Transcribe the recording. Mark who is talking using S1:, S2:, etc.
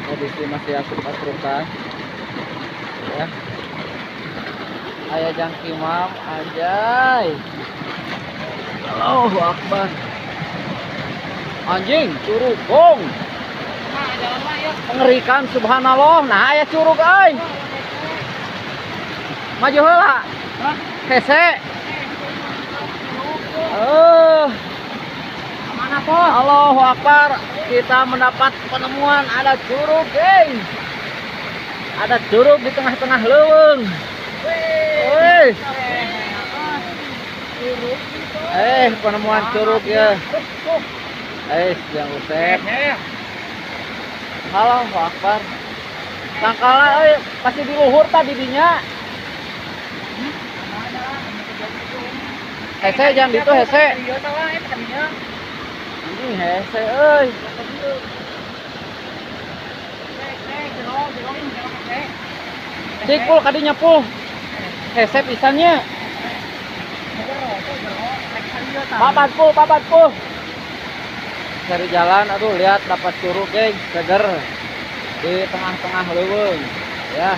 S1: Kondisi masih asup-asupan ya. Aya Jang Kimam, anjay. Allahu Akbar. Anjing, curug gong. Mengerikan, subhanallah. Nah, aya curug euy. Maju heula. Hese. Eh.
S2: Mana po?
S1: Allahu Akbar. Kita mendapat penemuan ada curug, geng. Ada curug di tengah-tengah leuweung. Wih. Eh, penemuan curug ya. Eh, yang Usep. Allahu Akbar. Tangkala euy, pasti di luhur tadi dinya. Hese jangan ditu hese. Anjing hese euy. Cik pul kadinya pul. Hese pisannya. Papat pul, papat pul. Cari jalan, aduh, lihat dapat curug, geng, seger di tengah-tengah leuweung ya.